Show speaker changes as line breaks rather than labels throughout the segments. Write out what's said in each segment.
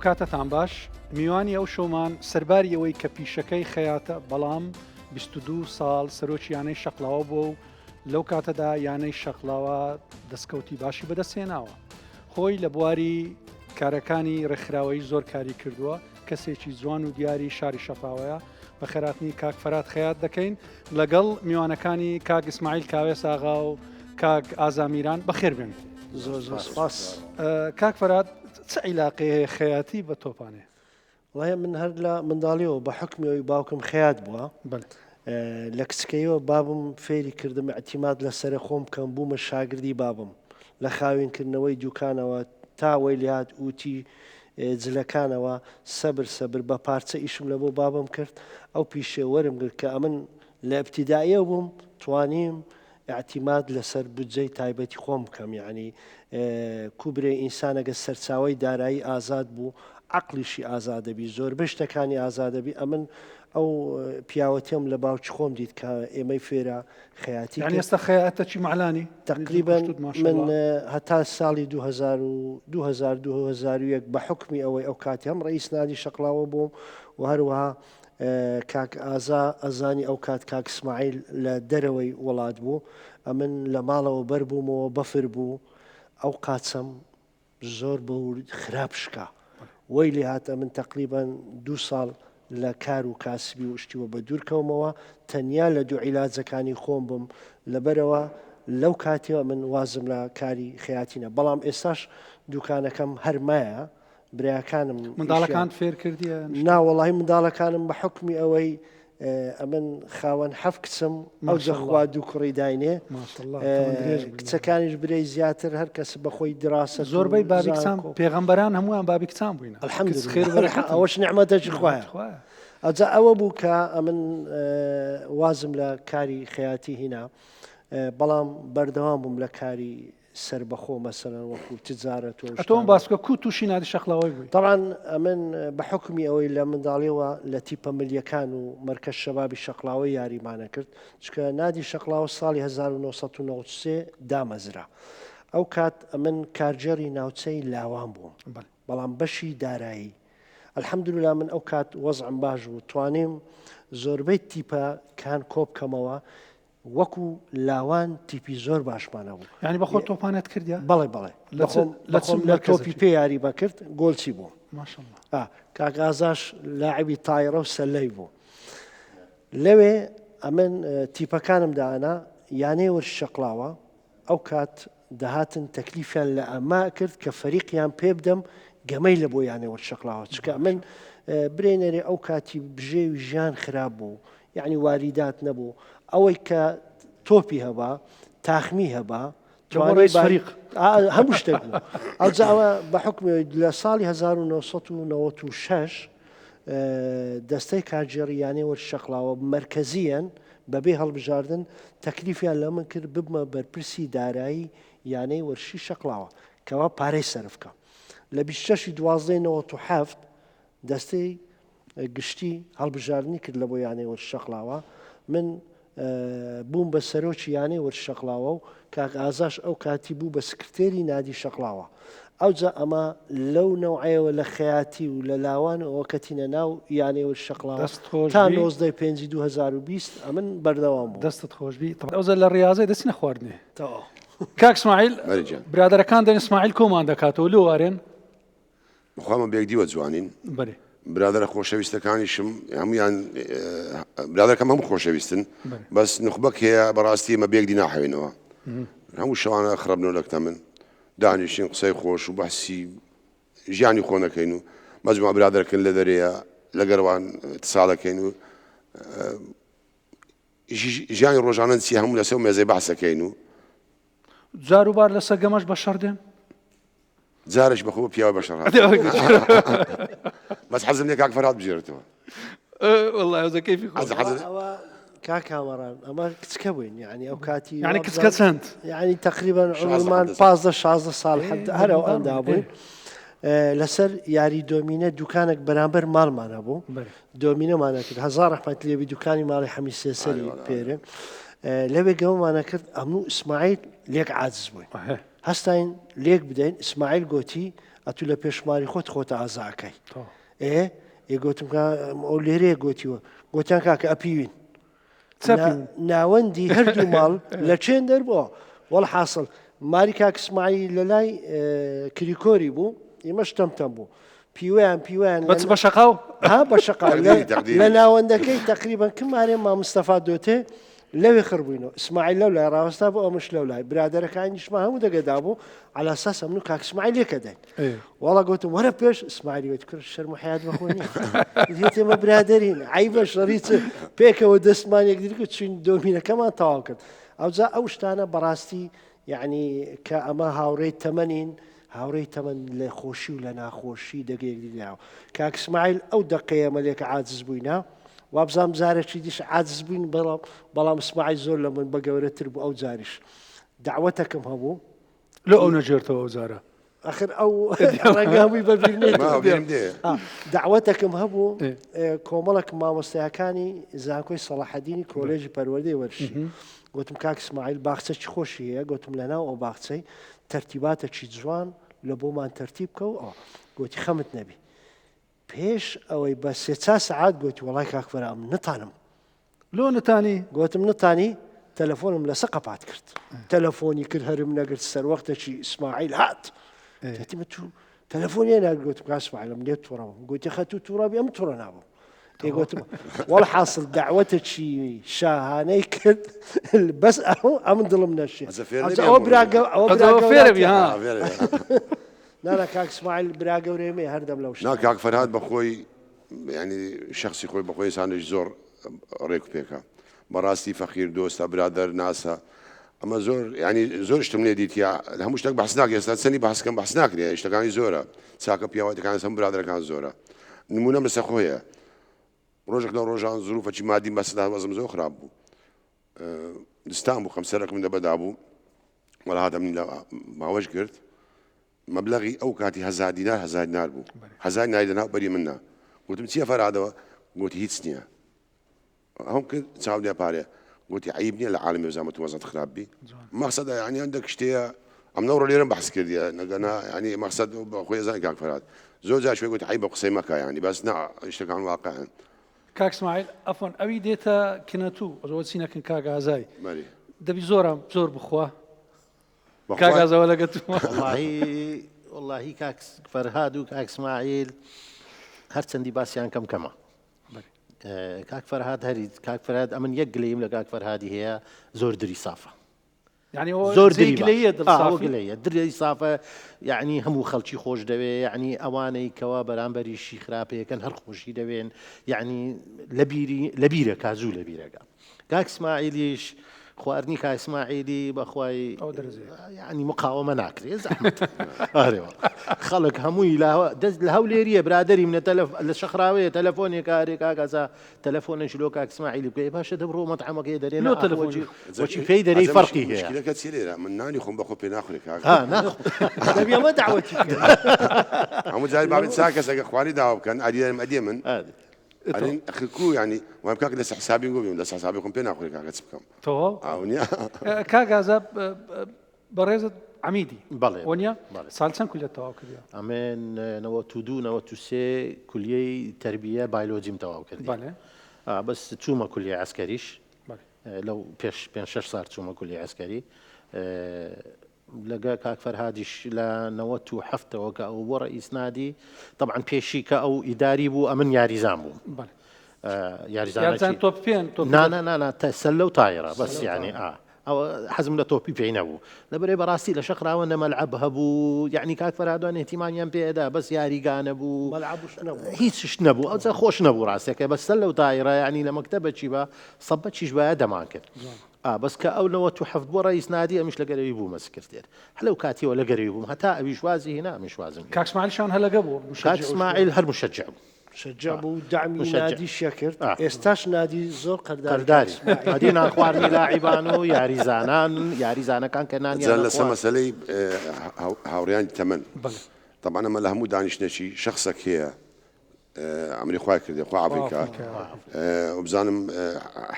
کاتتان باش میوانی ئەو شەومان سەرباری ئەوەی کە پیشەکەی خەیاتە بەڵام 22 ساڵ سەرۆکی یانەی شەقلاوە بووە و لەو کاتەدا یانەی شەقلاوە دەستکەوتی باشی بەدەستهێناوە خۆی لە بواری کارەکانی ڕێکخراوەیی زۆر کاری کردووە کەسێکی جوان و دیاری شاری شەقاوەیە بەخێراتنی کاک فەرات خەیات دەکەین لەگەڵ میوانەکانی کاک ئیسماعیل کاوێس ئاغا و کاک ئازا میران بەخێر بێن.
زۆر زۆر سپاس.
کاک فەرات چ عیلاقەی هەیە خەیاتی بە تۆپانێ؟
وەڵای من هەر لە منداڵیەوە بە حوکمی ئەوی باوکم خەیات بووە لە کچکەیەوە بابم فێری کردم ئیعتیماد لەسەر خۆم بکەم بوومە شاگردی بابم لە خاوێنکردنەوەی دوکانەوە تا وەی لێهات ئوتی جلەکانەوە سەبر سەبر بە پارچە ئیشم لە بۆ بابم کرد ئەو پیشێ وەرم گرت کە ئەمن لە ئبتیدائیەوە بووم توانیم ئیعتیماد لەسەر بودجەی تایبەتی خۆم بکەم یەعنی کوبرێ ئینسان ئەگەر سەرچاوەی دارایی ئازاد بوو عەقڵیشی ئازادەبی زۆربەی شتەکانی ئازادەبی ئەمن ئەو پیاوەتیەم لە باوکی خۆم دیت کە ئێمەی فێرە خەیاتی
یعنی ئێستا خەیاتە چی مەعلانی
تقریبا من هەتا ساڵی 2000 و 2000 2001 بە حکمی ئەوەی ئەو کاتی هەم ڕئیس نادی شەقلاوە بووم و هەروەها کاک ئازا ئەزانی ئەو کات کاک سماعیل لە دەرەوەی وڵات بوو ئەمن لە ماڵەوە بەر بوومەوە بەفر بوو ئەو قاچەم زۆر بە خراپ شکا وەی لێ هات ئەمن تەقریبەن دوو ساڵ لە کار و کاسبی و شتیوە بە دوور کەومەوە تەنیا لە دوو عیلاجەکانی خۆم بم لەبەرەوە لەو کاتیەوە من وازم لە کاری خەیاتینە بەڵام ئێستاش دوکانەکەم هەر مایە براکانم
منداڵەکانت فێر کردیە
نا وەڵی منداڵەکانم بە حکمی ئەوەی ئەمن خاوەن حەف کچم ئەو جەخوا دوو کوڕی داینێ کچەکانیش برەی زیاتر هەر کەس بەخۆی دراسە
زۆربەی بابی کچان پێغەمبەران هەمووان بابی کچان بووین
ئەوەش نعمەتەکی خوایە ئەجا ئەوە بوو کە ئەمن وازم لە کاری خەیاتی هینا بەڵام بەردەوام بووم لە کاری سەربەخۆ مەسەلەن وەکو تجارەت و
ئەو ئەتۆم باس بکە کو تووشی نادی شەقلاوەی بووی؟
تەبعەن ئەمن بە حوکمی ئەوەی لە منداڵیەوە لە تیپە ملیەکان و مەرکەز شەبابی شەقلاوە یاریمان ئەکرد چونکە نادی شەقلاوە ساڵی 1993 دامەزرا ئەو کات ئەمن کارگێڕی ناوچەی لاوان بووم بەڵام بەشی دارایی الحمدللە من ئەو کات وەزعم باش بوو توانیم زۆربەی تیپە کان کۆبکەمەوە وەکو لاوان تیپی زۆر باشمان هەبوو.
یانی بەخۆت تۆپانت کردە؟
بەڵێ بەڵێ بەخۆم بەخۆم لە تۆپی پێ یاری بەکرد گۆلچی بووم.
ماشاءاللە.
ئا کاک ئازاش لاعبی تایڕە و سەلەی بوو. لەوێ ئەمن تیپەکانم دانا یانەی وەرش شەقڵاوە ئەو کات دەهاتن تەکلیفیان لە ئەمە کرد کە فەریقیان پێ بدەم گەمەی لە بۆ یانەی وەرش شەقڵاوە چکە ئەمن برێنەرێ ئەو کاتی بژێوی ژیان خراپ بوو یەعنی واریدات نەبوو ئەوەی کە تۆپی هەبا تاخمی هەبا
توانای فەریق
هەموو شتێک بوو ئەوجا ئەوە بە حکومی لە ساڵی 1996 دەستەی کارگێڕی یانەی وەرز شەقڵاوە مەرکەزیەن بەبێ هەڵبژاردن تەکلیفیان لە من کرد ببمە بەرپرسی دارایی یانەی وەرشی شەقڵاوە کەوا پارەی سەرف کە لە 26 دوازدەی 97 دەستەی گشتی هەڵبژاردنی کرد لە بۆ یانەی وەرز شەقڵاوە من بووم بە سەرۆکی یانەی وەرز شەقڵاوە و کاک ئازاش ئەو کاتی بوو بە سکرتێری نادی شەقڵاوە ئەوجا ئەمە لەو نەوعەیەوە لە خەیاتی و لە لاوان ئەوە کەتینە ناو یانەی وەرز شەقڵاوە
دەست خۆش
تا
بی.
19 پێنجی 2020 ئەمن بەردەوام بووم.
دەستت خۆش بی ئەوجا لە ڕیازەی دەچینە خواردنێ.
تەواو.
کاک سماعیل
بەری گیان.
برادەرەکان دەن ئیسماعیل کۆمان دەکاتەوە لۆ وارێن؟
بەخوا مە بێک دیوە جوانین.
بەرێ.
برادەرە خۆشەویستەکانیشم هەموویان برادەرەکەم هەموو خۆشەویستن بەس نوخبەک هەیە بەڕاستی ئێمە بێک دی ناحەوێنەوە هەموو شەوانە خڕبنەوە لەکتە من دانیشین قسەی خۆش و بەحسی ژیانی خۆ نەکەین و مەجموع برادەرکن لە دەرەیە لەگەروان اتصالەکەین و ژیانی ڕۆژانە چی هەموو لەسەر مێزەی بەحسەکەین و
جاروبار لەسەر گەمەش بەشەڕ دێن؟
جارێک بەخۆ پیاوە بەشەڕ بەس حەزم لێ کاک فەرهاد بژێرێتەوە.
والله ئەوجا کەیفی خۆش.
حەز حەز
ئەوە کاک کامەران ئەمە کچکە بووین یعنی ئەو کاتی
یعنی کچکە چەند؟
یعنی تقریبا
شازدە
عمرمان
حەڤدە ساڵ.
15 16 ساڵ حەڤدە هەر ئەو ئەندا بووین لەسەر یاری دۆمینە دوکانێک بەرامبەر ماڵمان هەبوو
بەرێ.
دۆمینەمانە کرد هەزار ڕەحمەت لێبی دوکانی ماڵی حەمی سێسەری پێرێ لەوێ گەمەمانە کرد ئەمن و ئیسماعیل لێک عاجز بووین هەستاین لێک بدەین ئیسماعیل گۆتی. ئەتوو لە پێش ماری خۆت خۆتە ئازا ئەکەی. ئێ ئێ گۆتم کا ئەو لێرەیە گۆتیوە. گۆتیان کاکە ئەپیوین. ناوەندی هەردوو ماڵ لە چێن دەربووە. وەڵحاسڵ ماری کاک سمایل لە لای کریکۆری بوو ئێمەش تەمتەم بوو. پیوەیان پیوەیان
بەچ بە شەقاو
ها بە شەقاو لە ناوەندەکەی تقریبا کمارێ مامۆستەفا دۆتێ لەوێ خڕ بووینەوە ئیسماعیل لەو لای ڕاوەستا بوو ئەمش لەو لای برادەرەکانیشمان هەموو دەگەدا بوو عەلا ئەساس ئەمن و کاک ئیسماعیل یەکە داین وەڵا گوتم وەرە پێش ئیسماعیلی وت کورە شەرم و حەیات بەخۆ نییە هیچ ئێمە برادەرین عەیبە شەڕی چ پێکەوە دەستمان یەکدری کرد چوین دۆمینەکەمان تەواو کرد ئەوجا ئەو شتانە بەڕاستی یعنی کە ئەمە هاوڕێی تەمەنین هاوڕێی تەمەن لە خۆشی و لە ناخۆشی دەگە یەکدی داوە. کاک سمایل ئەو دەقەیە مە لێکە عاجز بووینە وابزانم جارێکی دیش عاجز بووین بەڵام بەڵام سمایل زۆر لە من بە گەورەتر بوو ئەو جاریش دەعوەتەکم هەبوو.
لۆ ئەو نەژێرتەوە ئەو جارە؟
ئەخر ئەو ڕەنگە هەمووی بە بیر نێت.
ما بیرم دێ.
دەعوەتەکم هەبوو کۆمەڵێک مامۆستایەکانی زانکۆی سەڵاحەدینی کۆلێژی پەروەردەی وەرزشی گوتم کاک سمایل باخچەکی خۆشی هەیە گوتم لەناو ئەو باخچەی تەرتیباتەکی جوان لە بۆمان تەرتیب بکە و ئەوە. گۆتی خەمت نەبی. پێش ئەوەی بە سێ چار سەعات گۆتی وەڵای کاک فەرا ئەمن نتانم.
لۆ نتانی؟
گۆتم نتانی تەلەفۆنم لەسە قەپات کرد. تەلەفۆنی کرد هەرم نەگرت سەروەختەکی ئیسماعیل هات. گۆتیمە تو تەلەفۆنی ناگرت گۆتم کاک ئیسماعیل ئەمن لێت توڕە بووم. گۆتی خە تو توڕە بی ئەمن توڕە نابم. پێی گوتم وەڵحاصل دەعوەتێکی شاهانەی کرد بەس ئەو ئەمن دڵم نەشێ ئەوە براگە ئەوە
فێرە ها
نانا کاک سمایل برا گەورەیە هەردەم لەو
نا کاک فەرهاد بەخۆی ینی شخصی خۆی بەخۆی سانش زۆر ڕێک پێکە بەڕاستی فەقیر دۆستە برادەر ناسە ئەمە زۆر ینی زۆر شتم لێ دیتە هەموو شتێک بەحس ناکە ئێستا چەنی بەحسکەم بەحس ناکرێ شتەکانی زۆرە چاکە پیاوەتەکان هەم برادەرەکان زۆرە نمونەم لەسەر خۆیە ڕۆژێک لە ڕۆژان زروفەکی مادیم بەسەدا وەزم زۆر خراپ بوو دستان بوو خەمسەرەکم دەبەدا بوو وەلا هاتە من لە باوەش گرت مەبلەغی ئەو کاتی هەزار دینار هەزار دینار بوو هەزار دیناری لەناو بەری مننا گوتم چییە فەرادەوە گوتی هیچ نییە ئەوم کرد چاو لێ پارێ گوتی عیب نییە لە عالمی بزانم تو وەزعت خراپ بی مەقسەد یعنی هەندێک شتەیە ئەم نەوڕۆ لێرەم بەحس کردیە نەگەنا یعنی مەقسەد خۆی ئەزانی کاک فەرهاد زۆر جار شوێ گوتی عیبە قسەی مەکە یعنی بەس نا شتەکان واقعن.
کاک سمایل ئەفۆن ئەوی دێتە کنەتوو ئەوە چی نەکەن کاک ئازای دەبی زۆرە زۆر بخوا کاک ئازاوە لەگە تو
وەڵاهی کاک فەرهاد و کاک سمایل هەرچەندی باسییان کەم کەمە کاک فەرهاد هەری کاک فەرهاد ئەمن یەک گلەیم لە کاک فەرهادی هەیە زۆر دری سافە
یعنی زۆر دری گلەیە
گلەیە دری سافە یعنی هەموو خەڵکی خۆش دەوێ یعنی ئەوانەی کەوا بەرامبەریشی خراپەکەن هەر خۆشی دەوێن یعنی لەبیری لەبیرە کازوو لەبیرەکە کاک سماعیلیش خواردنی کاک سماعیلی بەخوای یعنی مقاومە ناکرێ زەحمەت ئارێوە خەڵک هەمووی لە دەست لە هەولێریە برادری منە تەلەف لە شەخراوەیە تەلەفۆنێک کارێ کاکەزا تەلەفۆنێک لۆ کاک سماعیلی بکەی باشە دەبڕۆ مەطعەمەکەی دەرێ لۆ تەلەفۆنی وەچی پێی دەرێی فەرقی هەیە
مشکلەکە چی لێرە من نانی خۆم بەخۆ پێ ناخورێ کاک
ها ناخۆ
دەبی ئەمە دەعوەتی بکەی
هەموو جاری بابێت چا کەسەکە خوانی داوا بکەن ئەدی ئەدێ من ئەرێن ئەخر کو یانی وام کاک لەسەر حسابی گۆ بیم لەسەر حسابی خۆم پێ ناخورێ کاکە چ بکەم
تەواو
ئاو نییە
کاک ئازا بەڕێزت عەمیدی
بەڵێ
وەنیە
بەڵێ.
ساڵ چەند کولیەت تەواو کردیە
ئەمن 92 93 کولیەی تەربیە بایلۆجیم تەواو کردی
بەڵێ
آ، بەس چوومە کولیە عەسکەریش
بەڵێ
لەو پێش پێ شەش سال چوومە کولیە عەسکەری لەگە کاک فەرهادیش لە 97ەوە کە ئەو بۆ ڕئیس نادی طبعا پێشی کە ئەو ئیداری بوو ئەمن یاریزان بووم
یاریزان تۆپ پێن
نانا سەلە و تایرە بەس یعنی ئا ئەوە حەزم لە تۆپی پێی نەبوو لەبەرێ بەڕاستی لە شەقراوە نەمەلعب هەبوو یعنی کاک فەرهادوان اهتیمامیان پێدا بەس یاریگانە بوو هیچ شت نەبوو ئەوجا خۆش نەبوو ڕاستەکە بەس سەلە و تایرە یعنی لە مەکتەبە چی بە سەبە چیش باە دەمان کرد ئا بەس کە ئەو 97 بووە ڕەئیس نادی ئەمیش لەگەر ئەوی بوومە سکرتێر هەر لەو کاتیەوە لەگەر ئەوی بووم هەتا ئەویش وازی هێنا ئەمیش وازم هێنا.
کاک سماعیل شان هەر لەگە بوو
کاک مشجع و سماعیل هەر مشجع بوو.
مشجع بوو و دەعمی
مشجع.
نادیشی کرد
ئا.
ئێستاش نادی زۆر قەرداری کاک
قەرداری
سماعیل.
ئەدی نان خواردنی لاعیبان و یاریزانان یاریزانەکان کە نانیان
جا لەسەر
نەخوارد.
مەسەلەی هاوڕێیانی تەمەن
بەڵێ.
تەبعەن ئەمە لە هەموو دانیشتنێکی شەخسێک هەیە ئەمری خوای کردێ خوا عەفوی کا وبزانم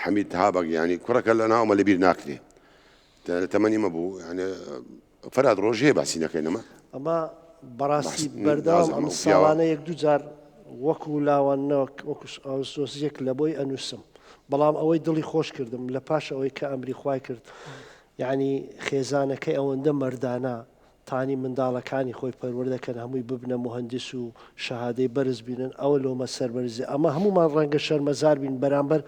حەمید تەها بەگ یانی کوڕەکە لە ناومە لەبیر ناکرێ لە تەمەنی مە بوو یعنی فەراد ڕۆژ هەیە باسی نەکەین ئەمە
ئەمە بەڕاستی بەردەوام ئەم ساڵانە یەک دوو جار وەکو لاوان نەوەک وەکو ئاوسۆزیەک لە بۆی ئەنووسم بەڵام ئەوەی دڵی خۆش کردم لە پاش ئەوەی کە ئەمری خوای کرد یعنی خێزانەکەی ئەوەندە مەردانە تانی منداڵەکانی خۆی پەروەردە کەن هەمووی ببنە موهەندیس و شەهادەی بەرز بینن ئەوە لۆمە سەربەرزی ئەمە هەموومان ڕەنگە شەرمەزار بین بەرامبەر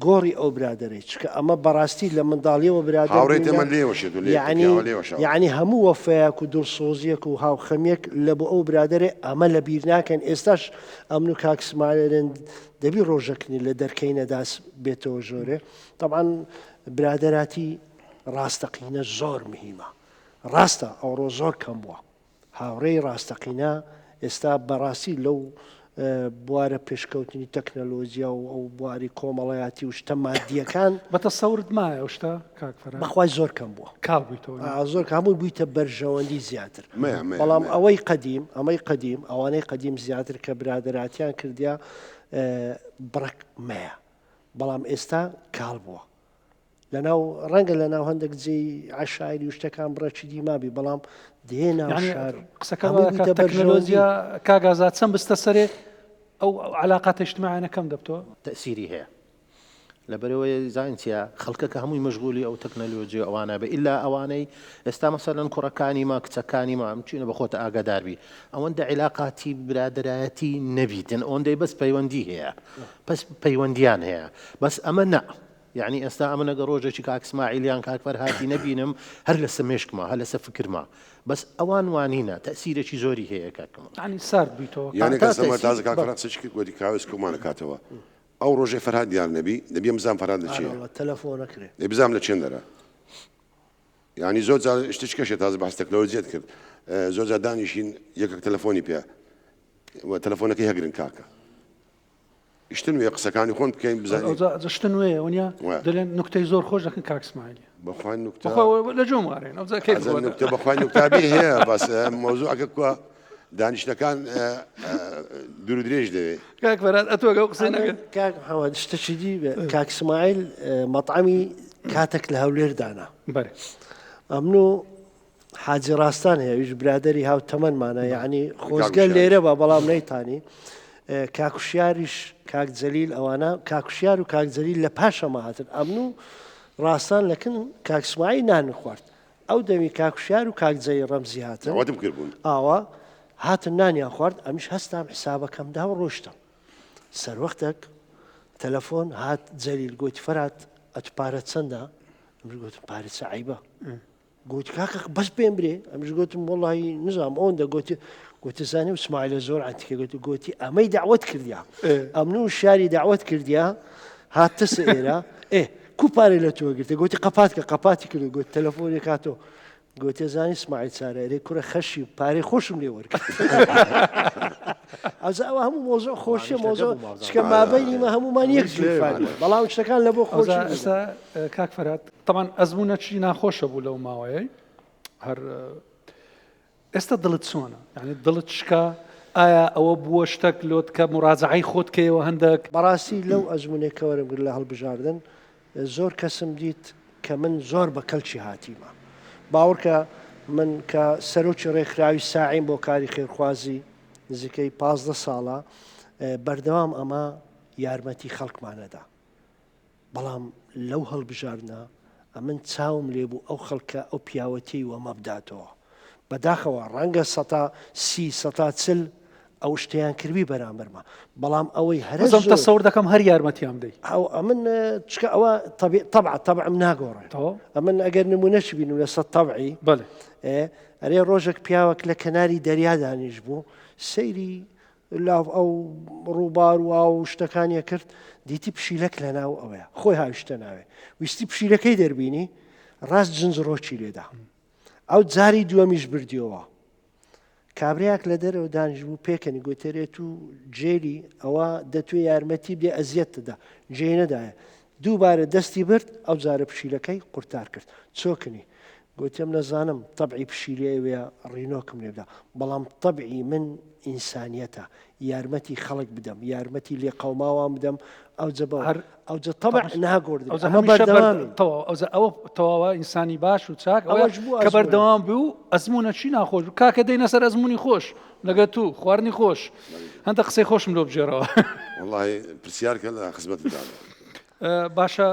گۆڕی ئەو برادەرەی چونکە ئەمە بەڕاستی لە منداڵیەوە برادەر
هاوڕێی
بووینە
تێمە لێوەشێت و لێ
یعنی
پیاوە لێوەشاوە.
یعنی هەموو وەفایەک و دڵسۆزیەک و هاوخەمیەک لە بۆ ئەو برادەرێ ئەمە لە بیر ناکەن ئێستاش ئەمن و کاک سمایل ئەرێن دەبی ڕۆژەکنی لە دەرکەی نەداس بێتەوە ژۆرێ تەبعەن برادەراتی ڕاستەقینە زۆر مهیمە ڕاستە ئەوڕۆ زۆر کەم بووە هاوڕێی ڕاستەقینە ئێستا بەڕاستی لەو بوارە پێشکەوتنی تەکنەلۆجیا و ئەو بواری کۆمەڵایەتی و شتە مادیەکان
بە تەسەورت مایە ئەو شتە کاک فەرهاد؟
بەخوای زۆر کەم بووە
کاڵ بوویتەوە
ئا زۆر کە هەمووی بوویتە بەرژەوەندی زیاتر
مەیە مەیە
بەڵام
مەیە.
ئەوەی قەدیم ئەمەی قەدیم ئەوانەی قەدیم زیاتر کە برادەراتیان کردیا بڕەک مەیە بەڵام ئێستا کاڵ بووە لەناو ڕەنگە لەناو هەندێک جێی عەشایری و شتەکان بڕێکی دی مابی بەڵام دێ ناو
یعنی
شار
قسەکە
هەمووی
وا
بوویتە
کە
بەرژەوەندی.
تەکنەلۆجیا کاک ئازاد چەند بستە سەرێ ئەو علاقاتە اجتماعیانە کەم دەبتەوە؟
تەئسیری هەیە لەبەرئەوەی زانی چیە خەڵکەکە هەمووی مەشغولی ئەو تەکنەلۆجی و ئەوانە بێ ئیلا ئەوانەی ئێستا مەسەلەن کوڕەکانی ما کچەکانی ما چینە بە خۆتە ئاگادار بی ئەوەندە عیلاقاتی برادەرایەتی نەبیتن ئەوەندەی بەس پەیوەندی هەیە بەس پەیوەندیان هەیە بەس ئەمە نا یەعنی ئێستا ئەمن ئەگەر ڕۆژێکی کاک سماعیل یان کاک فەرهادی نەبینم هەر لەسە مێشکمە هەر لەسە فکرمە بەس ئەوان وانینە تەئسیرێکی زۆری هەیە کاک کەمال.
یەعنی سارد بوویتەوە.
یانێ
تا
کەس لەمە
تەئسیر
تازە کاک
بە.
فەرهاد قسەی کرد گۆتی کاوێس کومان ئەکاتەوە ئەو ڕۆژەی فەرهاد دیار نەبی دەبی بزانم فەرهاد لە چێیە
ئارەڵا تەلەفۆن ئەکرێ.
دەی بزانم لە چێندەرە یانی زۆر جار شتێکی کەشێ تازە بەحس تەکنەلۆجیەت کرد زۆر جار دانیشین یەکێک تەلەفۆنی پێ و تەلەفۆنەکەی هەگرن کاکە شتە نوێ قسەکانی خۆن بکەین بزانین.
ئەوجا ئەوجا شتە نوێیە وەنیە
وایە.
دەلێن نوکتەی زۆر خۆش دەکەن کاک سمایلی.
بەخوای نوکتە
بەخوا لە جۆم وارێن ئەوجا کەیف
ئەزە
بۆتە.
نوکتە بەخوای نوکتابی هەیە بەس مەوزوعەکە کوا دانیشتەکان دوور و درێژ دەوێ.
کاک فەرهاد ئەتۆ ئەگەر ئەو قسەی
ئەمن
نەکرد.
کاک محەمەد شتەکی دی بێ کاک سمایل مەتعەمی کاتەک لە هەولێر دانا.
بەرێ.
ئەمن و حاجی ڕاستان هەیە ئەویش برادەری هاو تەمەنمانە یعنی خۆزگە لێرە بە بەڵام نەیتانی کاکوشیاریش کاک جەلیل ئەوانە کاکوشیار و کاک جەلیل لە پاشەمە هاتن ئەمن و ڕاستان لەکن کاک سمایی نان خوارد ئەو دەمی کاکوشیار و کاک جەی ڕەمزی هاتن ئاوا هاتن نانیان خوارد ئەمیش هەستام حسابەکەم دا و ڕۆشتم سەروەختێک تەلەفۆن هات جەلیل گوتی فەرات ئەتو پارە چەندە ئەمش گوتم پارە چ عیبە گوتی کاکە بەس پێم برێ ئەمش گوتم وەڵی نزام ئەوەندە گوتی گوتی زانی و سمایلە زۆر عەتیکە گوتی گوتی ئەمەی داوت کردیا ئەمن و شاری داوت کردیا هاتە ئێرە ئێ کو پارەی لە تۆ گرتە گوتی قەپات کە قەپاتی کرد گوت تەلەفۆنی کاتۆ گوتێ زانی سمایل چارە ئەرێ کوڕە خەشی پارەی خۆشم لێ وەرگرت ئەوجا ئەوە هەموو مۆزۆ خۆشیە مۆزۆ چکە مابینی مە هەمومان یەک جوور بەڵام شتەکان لە بۆ خۆشی
ئێستا کاک فەرات تەبعەن ئەزموونەکی ناخۆشە بوو لەو ماوەیەی هەر ئێستا دڵت چۆنە یعنی دڵت شکا ئایا ئەوە بووە شتەک لۆت کە مراجعەی خۆت کەیەوە هەندێک
بەڕاستی لەو ئەزمونێک کە وەرم گرت لە هەڵبژاردن زۆر کەسم دیت کە من زۆر بە کەلکی هاتیمە باوەڕکە من کە سەرۆکی ڕێکخراوی ساعیم بۆ کاری خێرخوازی نزیکەی 15 ساڵە بەردەوام ئەمە یارمەتی خەڵکمانەدا بەڵام لەو هەڵبژاردنە ئەمن چاوم لێ بوو ئەو خەڵکە ئەو پیاوەتیەی وەمە بداتەوە. بەداخەوە ڕەنگە سەتا سی سەتا چل ئەو شتەیان کردبی بەرامبەرما بەڵام ئەوەی هەرە
بەزم
زۆر
تەسەور دەکەم هەر یارمەتیان بدەی.
ئەو ئەمن چکە ئەوە تەبی تەبعە تەبعم ناگۆڕێ.
تەواو.
ئەمن ئەگەر نمونەش بینم لەسەر تەبعی
بەلێ.
ئێ ئەرێ ڕۆژێک پیاوەک لە کەناری دەریا دانیش بوو سەیری لاو ئەو ڕووبار و ئاو و شتەکانی ئەکرد، دیتی پشیلەک لەناو ئەوەیە، خۆی هاویشتە ناوێ، ویستی پشیلەکەی دەربینی، ڕاست جنجڕۆکی لێدا. ئەو جاری دووەمیش بردیەوە. کابرایەک لە دەرەوە دانیش بوو پێکەنی گوتەرێ تو جێلی ئەوە دەتوێ یارمەتی بدێ ئەزیەت دەدا جێی نەدایە دووبارە دەستی برد ئەو جارە پشیلەکەی قورتار کرد چۆکنی. گۆتیم نەزانم تەبعی پشیلەی ئەوێ ڕینۆکم لێ بدا بەڵام تەبعی من ئینسانیەتە یارمەتی خەڵک بدەم یارمەتی لێقەوماوان بدەم ئەوجە بە
هەر
ئەوجە تەبع ناگۆردرێ
ئەوجە
ئەمە
هەمیشە بەر
بەردەوامین
تەواو ئەوجە ئەوە تەواوە ئینسانی باش و چاک ئەوەیە
ئەوەش بوو
کە
ئەزموونە.
بەردەوام بوو ئەزموونە چی ناخۆش بوو کاکە دێینە سەر ئەزموونی خۆش لەگەر تو خواردنی خۆش هەندە قسەی خۆشم لۆ بگێڕەوە.
وەڵاهی پرسیار کە لە خزمەتتدا بم.
باشە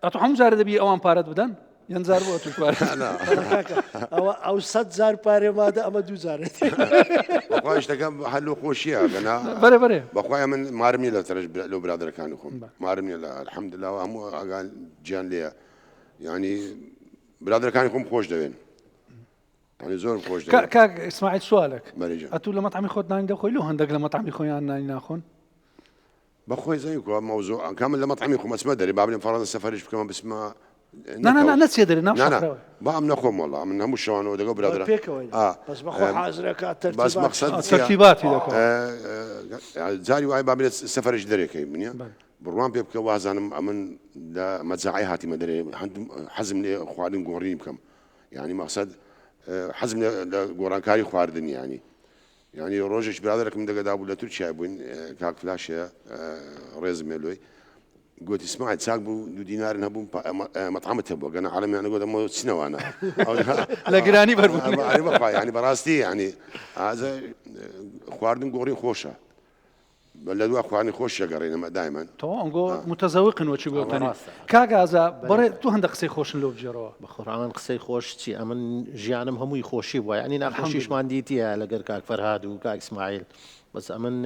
ئەتو هەموو جارێ دەبی ئەوان پارەت بدەن یان جار بۆ ئەتوش پارە
ئەوە ئەو سەد جار پارێ مادە ئەمە دوو جارێت
بەخوای شتەکە هەر لۆ خۆشیە گەنا
بەرێ بەرێ
بەخوای من مارم نیە لە تەرش لۆ برادەرەکانی خۆم مارم نیە لە الحمدلله هەموو ئاگان گیان لێیە یعنی برادەرەکانی خۆم خۆش دەوێن یعنی زۆرم خۆش دەوێن
کاک ئیسماعیل سوالێک
بەرێ گیان.
ئەتوو لە مەتعەمی خۆت نانی دەخۆی لۆ هەندێک لە مەتعەمی خۆیان نانی ناخۆن
بەخۆی زانی کوا مەوزوع کە من لە مەتعەمی خۆم ئەچمە دەرێ با بلێم فەڕەزە سەفەریش بکەمە بچمە
نا نا نا نەچیە دەرێ ناو
نا نا
شەقرەوە
با ئەم نەخۆم وەڵا من هەموو شەوانەوە دەگەڵ برادەران
پێکەوەین
ئا
بەس بەخۆ حازرەکە
بەس
تەرتیبات
مەقسەد چییە
تەرتیباتی دەکا
جاری وایە با بلێ سەفەریش دەرێکەی منە بڕوام پێ بکە وازانم ئەمن لە مەجاعی هاتیمە دەرێ هەندم حەزم لێ خواردن گۆڕینی بکەم یعنی مەقسەد حەزم لە گۆڕانکاری خواردن یعنی یانی ڕۆژێک برادەرەکم دەگەدا بوو لە تورکیا بووین کاک فلاش هەیە ڕێزم هەیە لۆی گوتی سماعیل چاک بوو دوو دینارن هەبوو مەطعمت هەبوو گەنە عالەمیان گوت ئەمە چنەوانە
لە گرانی بەربوو
ئەرێ بەخوا یانی بەڕاستی یانی ئازە خواردن گۆڕین خۆشە لە دوا خواردنی خۆش دەگەڕێین ئەمە دایمەن.
تەواو ئەنگۆ متەزەوقن وەچی گۆتەنی. کاک ئازا بەڕێ تو هەندە قسەی خۆشن لۆ بگێڕەوە.
بەقورعان قسەی خۆش چی ئەمن ژیانم هەمووی خۆشی بووە یانی ناخۆشیشمان دیتیە لەگەر کاک فەرهاد و کاک ئیسماعیل بەس ئەمن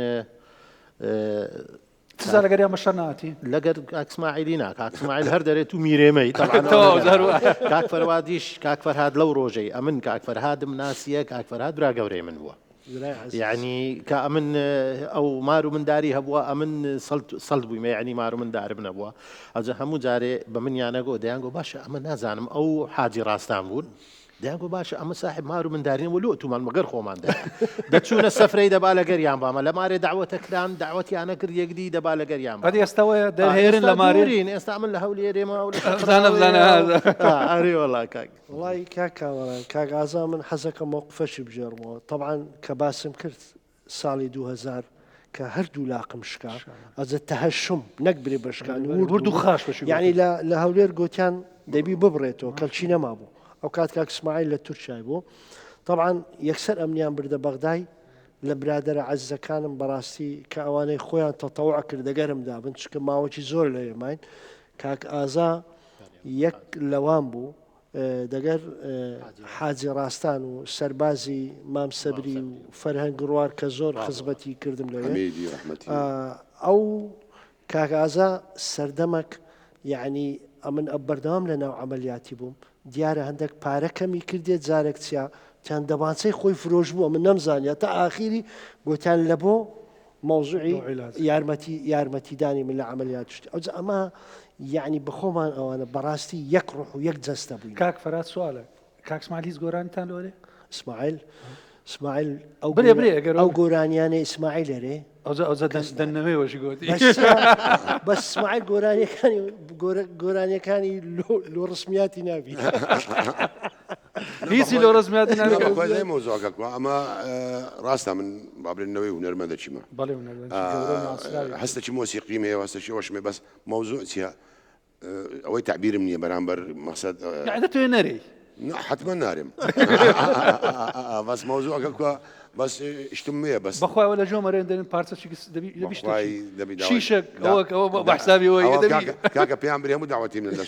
چ جار لەگەریان بەشەر ناتی؟
لەگەر کاک ئیسماعیلی نا کاک ئیسماعیل هەر دەرێت و میرێمەی طبعا
تەواو جار وایە.
کاک فەروادیش کاک فەرهاد لەو ڕۆژەی ئەمن کاک فەرهادم ناسیە کاک فەرهاد برا گەورەی من بووە. یەعنی کە ئەمن ئەو مار و منداری هەبووە ئەمن سەلت بوویمە یعنی مار و مندارم نەبووە ئەجە هەموو جارێ بە منیانەگۆ دەیانگۆ باشە ئەمە نازانم ئەو حاجی ڕاستان بوون دەیانگۆ باشە ئەمە ساحب مار و مندارین وە لۆ تومان مەگەر خۆمان دە دەچوونە سەفرەی دەبا لەگەریان بامە لە مارێ داوەتە کران داوەتیانە کرد یەکدی دەبا لەگەریان
ئەدی ئێستاوەیە دەهێرن لە مارێرین
ئێستا من لە هەولێرێمە و
زانە بزانە
ئەرێ وەڵا کاک
وەڵایی کاک کامەران کاک ئازا من حەزەکەم مەوقفەشی بگێڕمەوە تەبعەن کە باسم کرد ساڵی 2000 کە هەردوو لاقم شکا ئەزە تەهەشم نەک برێ بەشکان
ورد و خاش بەشی
یعنی لە لە هەولێر گوتیان دەبی ببڕێتەوە کەلچی نەمابوو ئەو کات کاک سماعیل لە تورکیای بوو طبعا یەکسەر ئەمنیان بردە بەغدای لە برادەرە عەزیزەکانم بەڕاستی کە ئەوانەی خۆیان تەتەوع کرد دەگەرم دابن چونکە ماوەکی زۆر لەوێ ماین کاک ئازا یەک لەوان بوو دەگەر حاجی ڕاستان و سەربازی مام سەبری و فەرهەنگ ڕوار کە زۆر خزمەتی کردم لەوێ ئەو کاک ئازا سەردەمەک یعنی ئەمن ئە بەردەوام لە ناو عملیاتی بووم دیارە هەندێک پارە کەمی کردێ جارێک چیا چەند دەبانچەی خۆی فرۆش بووە من نەمزانیا تا ئاخیری گوتیان لە بۆ مەوزوعی یارمەتی یارمەتیدانی من لە عەمەلیات شتی ئەوجا ئەمە یەعنی بەخۆمان ئەوانە بەڕاستی یەک ڕۆح و یەک جەستە بووین.
کاک فەرهاد سوالێک کاک سمایل هیچ گۆرانیتان لۆ ئەرێ؟
ئیسماعیل ئیسماعیل ئەو
برێ برێ ئەگەر
ئەو گۆرانیانەی ئیسماعیل ئەرێ
ئەوجا ئەوجا دەنەوێ وەشی گۆتی
بەس بەس ئیسماعیل گۆرانیەکانی گۆرانیەکانی لۆ لۆ ڕسمیاتی نابی.
هیچی لۆ ڕەزمیاتی نابێ.
نا بەخوای زای مەوزوعەکە کوا ئەمە ڕاستە من با بڵێن نەوەی هونەرمەندە چیمە
بەڵێ هونەرمەندی گەورە و ناسراوی
هەستەکی مۆسیقیم هەیە و هەستەکی ئەوەشم هەیە بەس مەوزوع چییە ئەوەی تەعبیرم نییە بەرامبەر مەقسەد
یعنی دەتەوێ نەرێی
نا حەتمەن نارێم بەس مەوزوعەکە کوا بەس شتم هەیە بەس
بەخوای وە لە جۆ مەرێن دەرێن پارچە چیکس دەبی دەبی
بەخوای
شتێکی
دەبی داوای
شیشەک
دا
ئەوە ئەوە بە
دا
حسابی ئەوەی
ئەوە
دەبی
کاکە کاکە پێیان برێ هەموو داوەتی من لە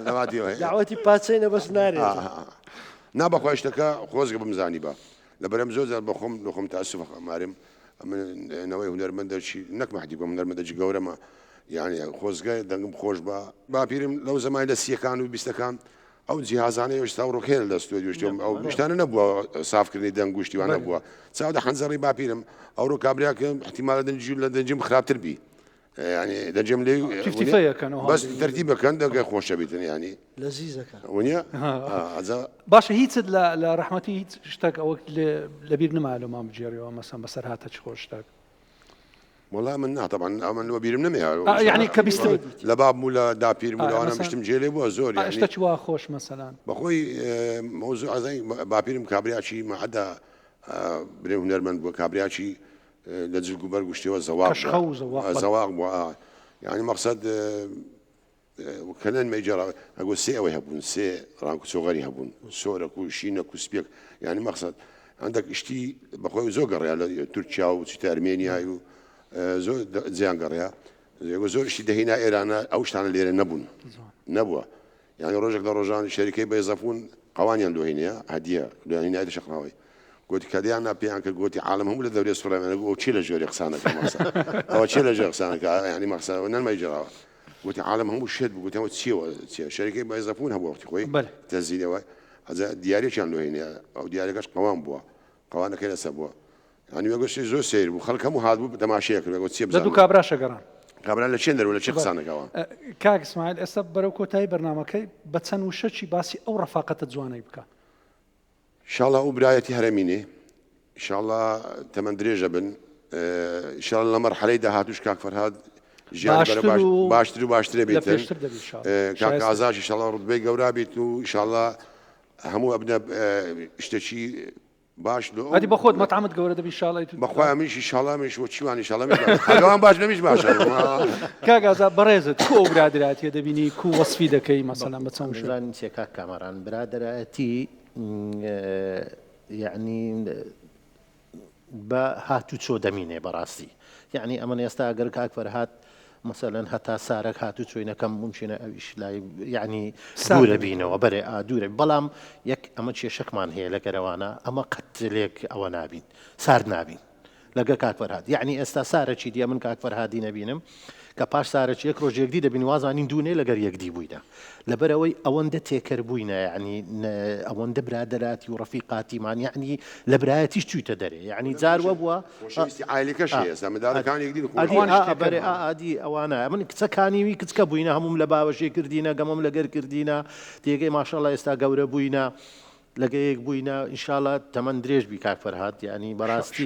داوەتی ئەوەیە
داوەتی پاچەینە بەس نارێت
نا بەخوای شتەکە خۆزگە بمزانی بە لەبەرم زۆر جار بەخۆم لەخۆم تاسف ئەمارم ئەمن نەوەی هونەرمەندەکی نەک مەحدی بم هونەرمەندەکی گەورەمە یعنی خۆزگە دەنگم خۆش بە باپیرم لەو زەمانی لە سیەکان و بیستەکان ئەو جیهازانەی ئێستا ئەوڕۆ کێ لە ستۆدیۆ شتی ئەو شتانە نەبووە سافکردنی دەنگ و شتی وا نەبووە چاو دە حەنجەڕی باپیرم ئەوڕۆ کابرا کە احتیمالە دەنگی لە دەنگیم خراپتر بی یعنی دەنگم لێ
تیفتیفەیەکەن
بەس تەرتیبەکەن دەنگە خۆشە بیتن یعنی
لەزیزەکە
ونیە ئەجا
باشە هیچت لە لە ڕەحمەتی هیچ شتێک ئەوە لەبیر نما لەمان بگێڕیەوە مەسەن بەسەر هاتە چ خۆش شتێک.
وەڵا من نا تەبعەن ئەمن وەبیرم نەمێ
یعنی کە بیستم
لە بابم و لە داپیرم و لەوانە بشتم جێ لێ بووە زۆر یعنی
شتە وا خۆش مەسەلەن
بەخۆی مەوزوع ئەزای باپیرم کابریاچی مەعەدا برێ هونەرمەند بووە کابریاچی لە جلگ و بەرگ و شتێوە زەواق زەواق بووە یعنی مەقسەد کەنەن مەیجەڕا ئەگۆ سێ ئەوەی هەبوون سێ ڕانک و چۆغەری هەبوون سۆرەک و شینەک و سپیەک یعنی مەقسەد هەندێک شتی بەخۆی زۆر گەڕیا لە تورکیا و چیتە ئەرمێنیای و زۆر جیان گەڕیا زۆر شتی دەهینا ئێرانە ئەو شتانە لێرە نەبوون نەبووە یعنی ڕۆژێک لە ڕۆژان شەریکەی بەیزەفون قەوانیان لۆهینەیە هەدیە لۆیان هینایە شەقڵاوەی گۆتی کە لێیان نا پێیان کرد گۆتی عالەم هەموو لە دەورێ سوڕایان گۆ ئەو چێ لە ژێرێ قسانەکە مەخسە ئەوە چێ لە ژێر قسانەکە یعنی مەخسە نەنمای جێراوە گوتی عالم هەموو شێت بوو گوتی ئەوە چیەوە چیە شەریکەی بایزەفون هەبوو وەختی خۆی
بەلێ.
تەزیلەوە ئەجا دیارێکیان لۆ هێنێ ئەو دیارەکەش قەوان بووە قەوانەکەی لەسەر بووە یعنی وێگۆ شتێ زۆر سەیر بوو خەڵک هەموو هات بوو تەماشەیە کرد وێگۆ چیە
لە دوو
بزانم
کابراشە گەڕان.
کابرا لە چێن دەرەوە لە چێ قسانەکەوە
کاک ئیسماعیل ئێستا بەرەو کۆتایی بەرنامەکەی بە چەند وشەکی باسی ئەو ڕەفاقەتە جوانەی بکە.
ئیشاڵا ئەو برایەتی هەرەمینێ ئیشاڵا تەمەن درێژە بن ئیشاڵا لە مەرحەلەی داهاتوش کاک فەرهاد ژیان بەرە باش باشتر و باشترە بێتن کاک ئازاش ئیشاڵا ڕوتبەی گەورا بێت و ئیشاڵا هەموو ئەبنە شتێکی باش لۆ
ئەدی بە خۆت مەتعەمت گەورە دەبی ئیشاڵا
بەخوا ئەمیش ئیشاڵا منیش وە چیوان ئیشاڵا منیش ئەگەوان باش نەمیش باشە
کاک ئازا بەڕێزت کو ئەو برادراتیە دەبینی کو وەسفی دەکەی مەسەلەن بە چەند وشە
بزانین چیە کاک کامەران برادەرایەتی یعنی بە هاتوچۆ دەمینێ بەڕاستی یعنی ئەمن ئێستا ئەگەر کاک فەرهاد مەسەلەن هەتا سارەک هاتوچۆی نەکەم ممکنە ئەویش لای یعنی دوورە بینەوە بەرێ ئا دوورە بەڵام یەک ئەمە کێشەکمان هەیە لە گەرەوانە ئەمە قەت لێک ئەوە نابین سارد نابین لەگە کاک فەرهاد یەعنی ئێستا سارەکی دیە من کاک فەرهادی نەبینم کە پاش سارەکی یەک ڕۆژ یەکدی دەبین وازانین دوونێ لەگەر یەکدی بووینە لەبەرەوەی ئەوەندە تێکەر بووینە یعنی ئەوەندە برادەراتی و ڕەفیقاتیمان یعنی لە برایەتیش چوویتە دەرێ یعنی جار وە بووە
خۆشەویستی عایلەکەش هەیە ئێستا منداڵەکان یەکدی
ئەدی ئا بەرێ ئا ئادی ئەوانە من کچەکانی وی کچکە بووینە هەمووم لە باوەشێ کردینە گەمەم لەگەر کردینە تێگەی ماشاءاللە ئێستا گەورە بووینە لەگە یەک بووینە ئینشاڵا تەمەن درێژ بی کاک فەرهاد یانی بەڕاستی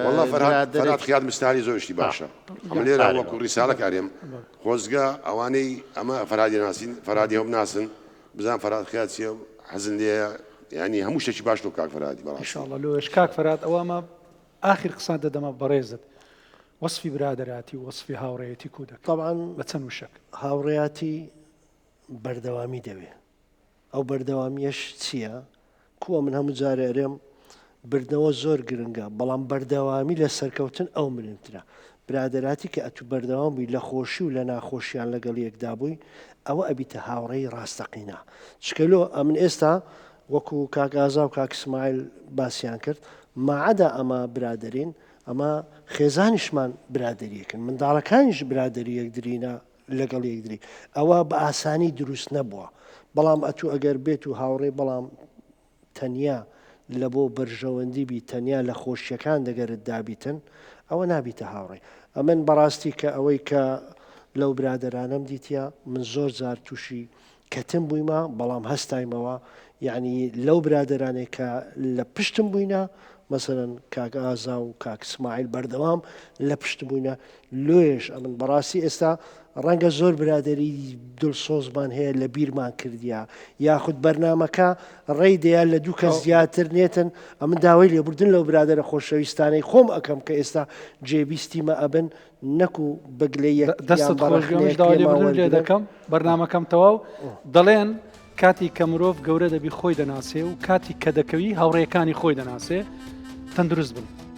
واللە فەرهاد فەرهاد خیات مستاری زۆر شتی باشە ئەمە لێرە وەکو ڕیسالە کارێم خۆزگە ئەوانەی ئەمە فەرهادی ناسین فەرهادی هەم ناسن بزان فەرهاد خیات چیە حەزن لێیە یانی هەموو شتێکی باش لۆ کاک فەرهادی بەڕاستی
ئینشاڵڵا لۆیش کاک فەرهاد ئەوە ئەمە ئاخر قسان دەدەمە بەڕێزت وەسفی برادەراتی و وەسفی هاوڕێیەتی کو دەکەی
طبعا
بە چەند وشەک
هاوڕێیاتی بەردەوامی دەوێ ئەو بەردەوامیەش چیە؟ کوە من هەموو جارێ ئەرێم بردنەوە زۆر گرنگە بەڵام بەردەوامی لە سەرکەوتن ئەو مرنترە برادەراتی کە ئەتو بەردەوام بووی لە خۆشی و لە ناخۆشیان لەگەڵ یەکدا بووی ئەوە ئەبیتە هاوڕێی ڕاستەقینە چکە لۆ ئەمن ئێستا وەکو کاک ئازا و کاک سمایل باسیان کرد ماعدا ئەمە برادەرین ئەمە خێزانیشمان برادەریەکن منداڵەکانیش برادەری یەکدرینە لەگەڵ یەکدری ئەوە بە ئاسانی دروست نەبووە بەڵام ئەتوو ئەگەر بێت و هاوڕێ بەڵام تەنیا لە بۆ بەرژەوەندی بی تەنیا لە خۆشیەکان دەگەرت دابیتن ئەوە نابیتە هاوڕێ ئەمن بەڕاستی کە ئەوەی کە لەو برادەرانەم دیتە من زۆر جار تووشی کەتن بوویمە بەڵام هەستایمەوە یعنی لەو برادەرانێک کە لە پشتم بووینە مەسەرەن کاک ئازا و کاک سماعیل بەردەوام لە پشت بووینە لۆیش ئەمن بەڕاستی ئێستا ڕەنگە زۆر برادری دڵسۆزمان هەیە لە بیرمان کردیا یاخود بەرنمەکە ڕێی دەیان لە دوو کەس زیاتر نێتن ئەمن داوای لێبوردن لەو برادرە خۆشەویستانەی خۆم ئەەکەم کە ئێستا جێبیستیمە ئەبن نەکو بە گلەییەک یان
دەستت
بە
خۆش بێ منیش
ڕەخنەیەک
داوای
لێمان
لێبوردنت لێ
وەرگرن.
دەکەم بەرنامەکەم تەواو دەڵێن کاتی کە مرۆڤ گەورە دەبی خۆی دەناسێ و کاتی کە دەکەوی هاوڕێیەکانی خۆی دەناسێ تەندروست بن.